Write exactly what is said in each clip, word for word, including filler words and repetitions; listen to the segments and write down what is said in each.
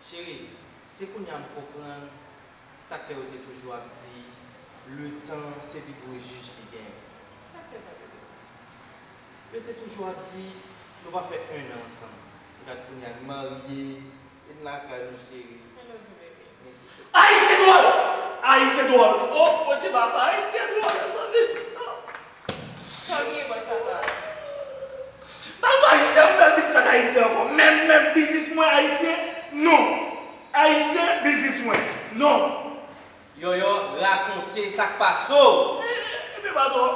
Cheri, se kounye a m konprann sa k fè yo te toujou ap di, le tan se pi gwo jij ki genyen. Sa k fè sa, bebe? Yo te toujou ap di, nou va fè en an ansanm. Gad kounye a, n marye, e n lakay nou, cheri. I love you, baby. Ayisyen dwòl! Ayisyen dwòl! Oh, Bondye papa, Ayisyen dwòl, mezanmi! Sa w gen, bòs papa? M pa janm fè biznis ak Ayisyen ankò. Menm, menm biznis mwen Ayisyen, non. Ayisyen, biznis mwen, non. Yòyò, rakonte sa k pase w. Ebyen, patwon,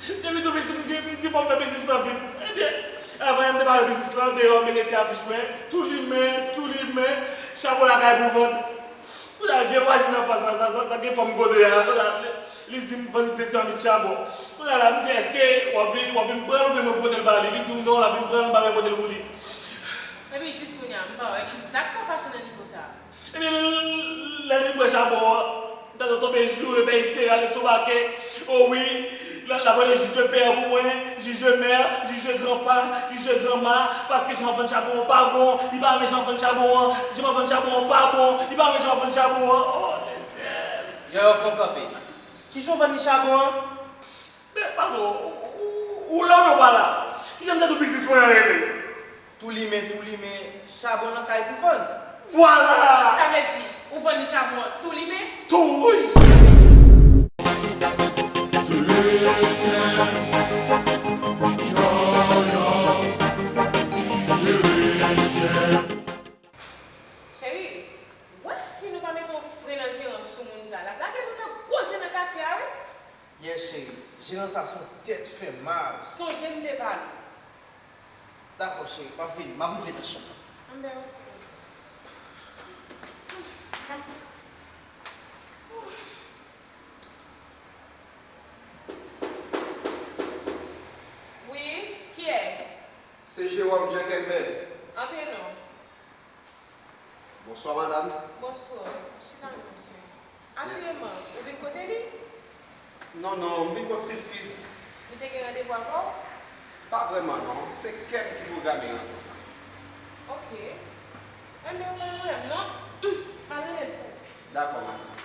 depi tou piti, m di, m di fò m fè biznis lan vit. Ebyen, avan yè m te pare biznis lan, deyò, m te lese afich mwen, tou limen, tou limen, chabon lakay pou vann. Kounye a, vye vwazen anfas la, sa, sa, sa gen fòm gode a, kounye a, li, li di m vann de ti manmit chabon. Kounye a la, m di, èske w ap vin, w ap vin pran l oubyen mwen pote l ba li? Li di m non, l ap vin pran l, m pa mèt pote l pou li. Epi jis kounye a, m pa wè ki sa k fè w fache nan nivo sa a. Ebyen, lè li pran chabon an, m ta dwe tonbe joure, fè isteri, al estomake. O wi, l ap, l ap rele jij de pè pou mwen, jij de mè, jij de granpa, jij de granma, paske jan w ap vann chabon an pa bon, li pa renmen jan w ap vann chabon an, jan w ap vann chabon an pa bon, li pa renmen jan w ap vann chabon an. Oh, Seyè! Yòyò, fò w kanpe. Kijan w vann li chabon an? Men, patwon, ou, ou, ou la oubyen w pa la? Kijan m te di w biznis mwen an rele? Tou limen, tou limen, chabon nan kay pou vann. Vwala! Sa vle di, ou vann li chabon an tou limen? Tou wouj! Cheri, w wè si nou pa mete yon fren nan jeran sou moun sa, l ap lage nou nan gwo zen nan katye a, wi. Yes, cheri. Jeran sa se yon tèt fè mal. Sonje m te pale w. Dakò, cheri. M ap vini. M ap rive nan chanm nan. Anben, oke. Wi, kiyès? Se Jewòm Jean Kelbè. Antre non. Bonswa, madanm. Bonswa. Chita non, mesye. Achireman, ou vin kote li? Non, non, m vin kot Silfiz. Li te gen randevou avè w? Pa vrèman, non. Se kè m ki pwograme randevou. Oke. Enben, ou pa gen pwoblèm, non. M al rele l pou ou. Dakò, madanm.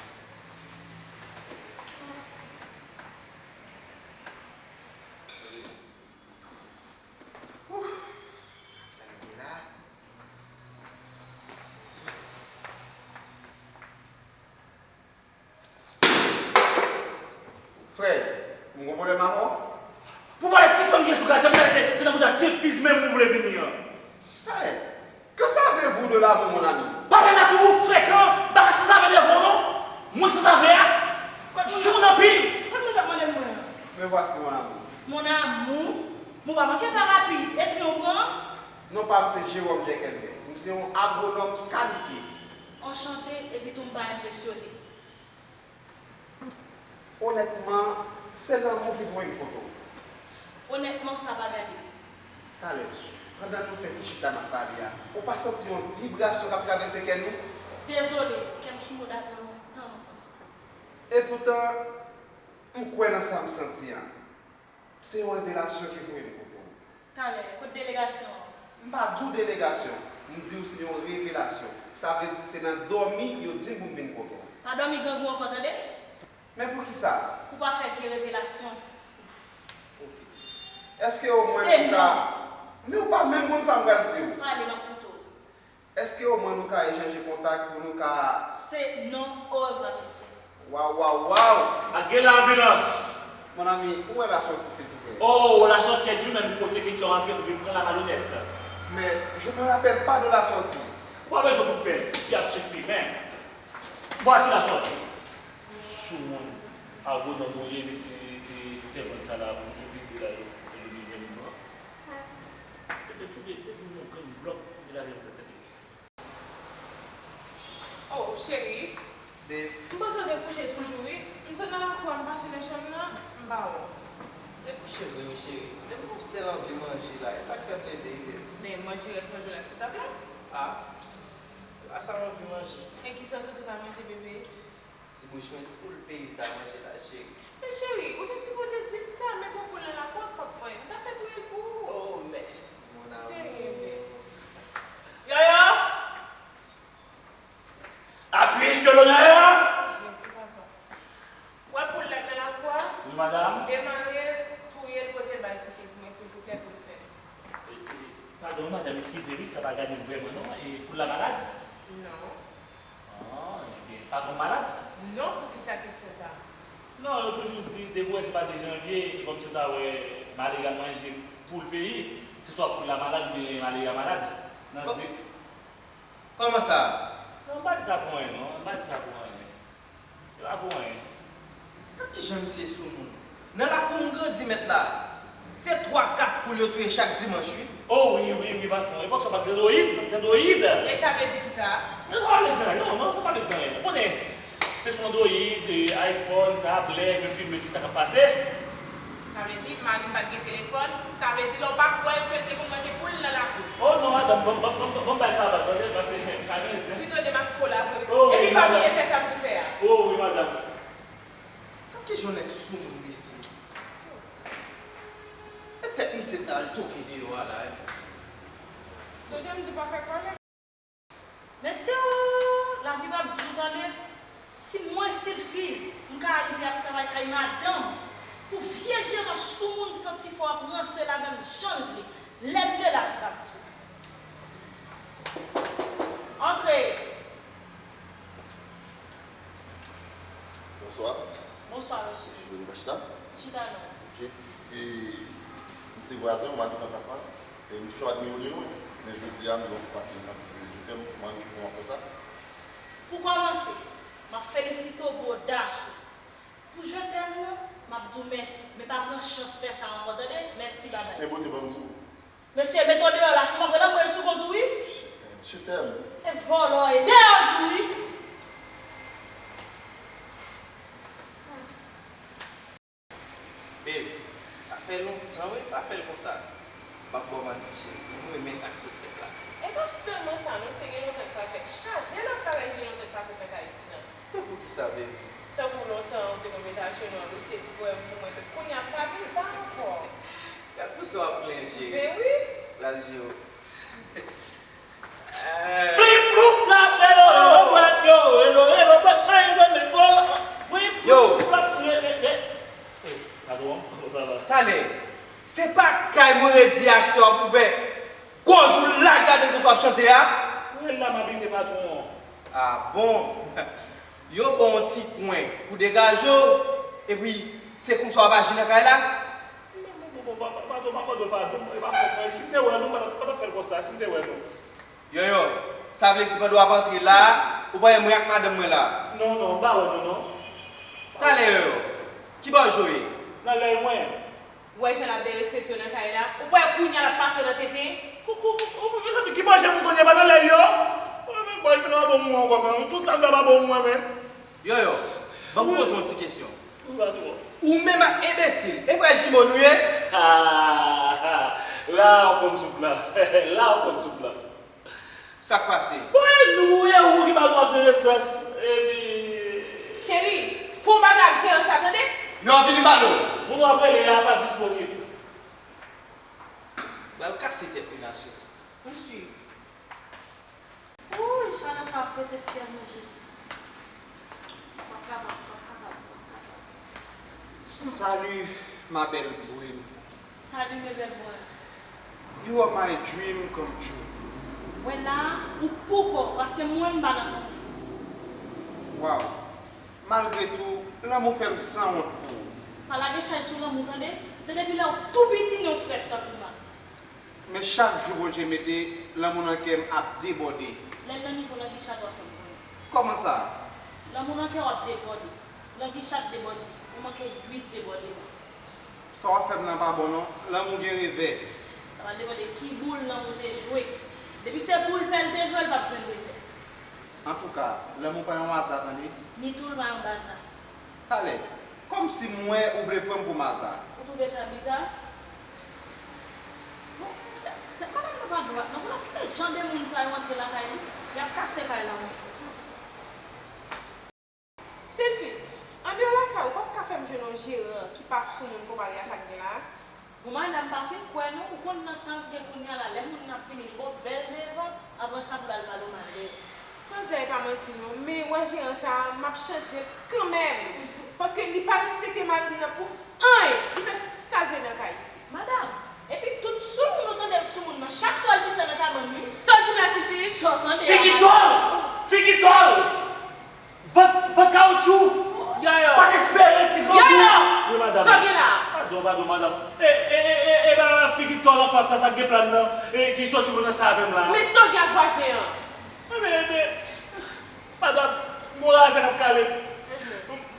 Ouf. Sa m gen la. Frè, m gon pwoblèm avè w? Pou pale ti fanm gen sou gaz, sa vle di se nan bouda Silfiz menm ou vle vini an. Talè, que savez-vous de l'amour, mon ami? Pa pèmèt ou frekan, bagay sanzave devan w non. Moun sanzave a, sou moun anpil. Kot moun k ap mande m mwen an? Me voici, mon amour. Mon amour, m pa manke pa rapid, e tren w pran? Non pa m se Jérôme Jekelbè. M se yon agwonòm kalifye. Anchante, epi tou m pa enpresyone. Onètman, se lanmou ki voye m kote w. Onètman, sa pa gade. Talè, pandan nou fè ti chita n ap pale a, ou pa santi yon vibrasyon k ap travèse kè nou? Dezole, kè m sou mòd avè w lontan, lontan sa. Epoutan, m kwè nan sa m santi a. Se yon revelasyon ki voye m kote w. Talè, kot delegasyon an? M pa di w delegasyon, m di w se yon revelasyon. Sa vle di se nan dòmi yo di m pou m vin kote w. Pa dòmi grangou ankò, tande? Men poukisa? Pou w pa fè vye revelasyon. Oke. Èske omwen nou ka... Men ou pa menm konn sa m pral di w. Pale, m ap koute w. Èske omwen nou ka echanje kontak pou nou ka... Se non, orevwa, mesye. Waw, waw, waw! Ak gen la anbilans! Mon ami, ou wè Lasòti, silvouplè? Oh, Lasòti est du même côté que tu es rentré pou vin pran la malonèt. Mais je me rappelle pas de Lasòti. Ou pa bezwen kout pèl, ki ap sifi, men. Voici Lasòti. Soumoun, agwonòm ou ye, epi ti, ti, ti sèvant sa la, pou tou vize la, e, e li bezwen li pran. Te, te, te, te, te di yon grenn blòk, e la, li ap tande. Oh, cheri. Babe. M panse w te kouche toujou, wi. M sot nan lakou a, m pase nan chanm nan, m pa wè w. M te kouche vre, wi, cheri. Men m gon sèl anvi manje la. E sa k fè m leve, wi, babe. Men manje rès manje w la sou tab la. Ah. Se pa sa m anvi manje. E kisa w santi w ta manje, bebe? Ti bouch mwen, ti poul peyi m ta manje la, cheri. Men cheri, ou te sipoze di m sa, men gon poul nan lakou a k p ap fè anyen. M ta fè touye l pou ou. Oh, mèsi, mon amour. Te renmen. Yòyò! Sa pa gade l vrèman non. E poul la malad? Non. Ah, ebyen, patwon malad? Non, poukisa kesyon sa? Non, yo toujou di, depi w wè se pa de janvye, e kòmsi w ta wè malere ap manje poul peyi, se swa poul la malad oubyen malere a malad. Nan de- Kòman sa? Non, m pa di sa pou anyen, non. M pa di sa pou anyen. Se pa pou anyen. Gad kijan misye soumoun. Nan lakou m grandi, mèt la, se twa, kat poul yo touye chak dimanch, wi. Oh, wi, wi, wi, patwon. Epòk sa pa t gen android, pa t gen android. E sa vle di kisa? Men sa pa vle di anyen, non, non, sa pa vle di anyen. Ou konnen, se sou android, e, iPhone, tablèt, yo filme tout sa k ap pase. Sa vle di, mari m pa t gen telefòn, sa vle di lè w pa kwè l ke l te konn manje poul nan lakou. Oh non, madanm, ban m, ban m, ban m, ban m bay savat, tande, paske m ka rizè. Pito de maskola vre. Oh, wi, madanm. Epi pa bliye fè sa m di w fè a. Oh, wi, madanm. Gad kijan yon nèg soumoun, mesye. E tèt misye t al toke deyò a la, wi. Sonje m di w pa fè kòlè. Mesye o, lavi p ap di w tande. Si mwen Silfiz, m ka rive ap travay kay madanm, pou vye jeran soumoun santifò ap ranse l avè m jan l vle, lè l vle lavi p ap di w. Antre. Bonswa. Bonswa, mesye. Mesye Denis Bachita? Chita non. Ok. E, m se vwazen w, m abite anfas la. E m toujou admire w de lwen. Men jodi a, m di w fò pase yon kantite je t'aime, m anvi pou w konsa. Pou kòmanse, m ap felisite w pou odas ou. Pou je t'aime nan, m ap di w mèsi. Men pa pran chans fè sa ankò, tande? Mèsi, babay. Men bote ban m di w. Mesye, mete w deyò la, si w pa pran nan mwen sou kont ou, wi. Je t'aime. E vòlò, e deyò di w, wi. Babe, sa fè lontan wi m pa fè l konsa. M p ap ba w manti cheri, m renmen sa k sot fèt la. E pa sèlman sa non, te gen lontan k pa fèt. Chaje lòt bagay gen lontan k pa fèt ann Ayiti la. Tankou kisa, babe? Tankou lontan ou te konn mete ajenou ap resite ti powèm pou mwen, men kounye a pa gen sa ankò. Gad pou sa w ap plenyen cheri. Ben wi. Pral jere w. Flip, flop, flap, hello, hello, bwat, yo, hello, hello, bwat, may, may, may, bwat, flip, flop, flap, ye, ye, ye. Patwon, kòman sa va? Talè, se pa kay mwen redi achte w ap ouvè gòj ou laj gade l konsa w ap chante a? Wi, la m abite, patwon. Ah bon? Yo ba w yon ti kwen pou degaje w, epi se konsa w ap aji nan kay la? Bon, bon, bon, pa, pa, pa, pa, pa, pa, pa, pa, pa, pa, si m te wè nou, m pa t ap, pa t ap fè l konsa, si m te wè nou. Yoyo, sa vle di pandan w ap antre la a, ou pa wè mwen ak madanm mwen la? Non, non, m pa wè nou, non. Talè, Yoyo, kibò Joe ye? Nan lèy mwen. Ou wè jan l ap derespekte w nan kay la? Ou pa wè kounye a l ap pase w nan tenten? Kou, kou, kou, kou, mezanmi, ki manje pou kounye a pa nan lèy yo? Mwen menm, bòy, sa pa bon pou mwen ankò, men. Tout sa m fè pa bon pou mwen, men. Yoyo, ban m poze w yon ti kesyon. Ou pa twò. Ou menm ak enbesil, e frè jimo nou ye? La w konn sou plan. La w konn sou plan. Sa k pase? Bon, e nou, e ou ki ba nou ap de esans, epi. Cheri, fè yon bagay ak jeran sa, tande? Yo, vini ba nou. Moun w ap rele a pa disponib. Pral kase tèt li la, cheri. Ou swiv. Wouy, chalè sa ap pete fyèl mwen, Jezi. Fò kapab, fò kapab, fò kapab. Salut, ma belle brune. Salut, mes belles brunes. You are my dream come true. Mwen la, ou pou kò, paske mwen m pa nan konfli. Wow. Malgre tou, lanmou fè m sanwont pou ou. Pa lage chay sou lanmou, tande? Se depi lè w tou piti, men w frèt tankou mal. Men chak jou Bondye mete, lanmou nan kè m ap debòde. Lè l nan nivo langi chat, w ap fè m konnen. Kòman sa? Lanmou nan kè w ap debòde. Langi chat debòde dis, ou manke uit debòdeman. Sa w ap fè m nan pa bon non, lanmou gen revè. Sa pral depann de ki boul lanmou te jwe. Depi se boul pè l te jwe, l p ap jwenn revè. Antouka, lanmou pa yon aza, tande. Ni tou l pa yon baza. Talè, kòmsi m wè ou vle pran m pou maza. Ou twouve sa biza? Bon, se, se, madanm nan pa dwat non, konnen ki jan de moun sa yo antre lakay li, y ap kase kay la yon jou. Silfiz, andeyò lakay ou p ap ka fè m jwenn yon jeran ki pa soumoun konpare a sa k gen la a? Bon, madanm, pa fin kwè non, ou konn nan tan k gen kounye a la, lè moun nan ap vini, l ba w bèl devan, apre sa pou l al pale w mal dèyè. Sa w di a e pa manti non, men w wè jeran sa a, m ap chanje l kanmenm. Paske li pa respekte mari m nan pou anyen, li fè sa l vle nan kay isit. Madanm, epi tout soumoun ou tande l soumoun nan, chak swa l pise nan Sa w di la, Fifi? Sa w tande a, Figi dòl! Figi dòl! Vant, vant kawotchou! Yo, yo. Pa t espere ti Yo, grangou! yo. Wi, madanm. Sa w gen la? Padon, padon, madanm. E, e, e, e, e ba figi dòl anfas la, sa k gen plan nan. E ki sòsi moun nan sa avè m la. Men sa w gen ak vwazen an? E, men, men, madanm, moral sa k ap kale m.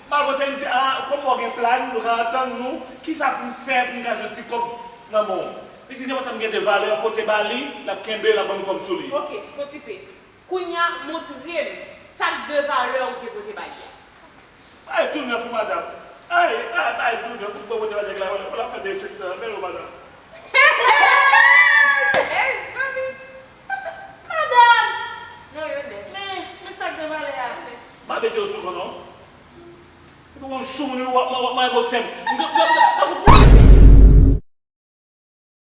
M al kote m di, a, kòm w gen plan, nou ka antann nou, kisa pou m fè pou m ka jwenn ti kòb nan men w? Li di nenpòt sa m gen de valè, pote ba li, l ap kenbe, l ap ban m kòb sou li. Ok, fon ti pe. Kounye a, montre m sa k de valè ou te pote ba li a. Ay, tou nèf wi, madanm. Ay, ay, ay, tou nèf wi, mwen pote ba nèg la, mwen ap fè derespektan, men yo, madanm. Hey, zanmi! Madanm! Non, yo nèf. Men, men sa k de valè a. M pa mete yo sou kò non. Epi w sou moun wi, w ap, w ap, w ap manje bòksè m. M, m, m, m,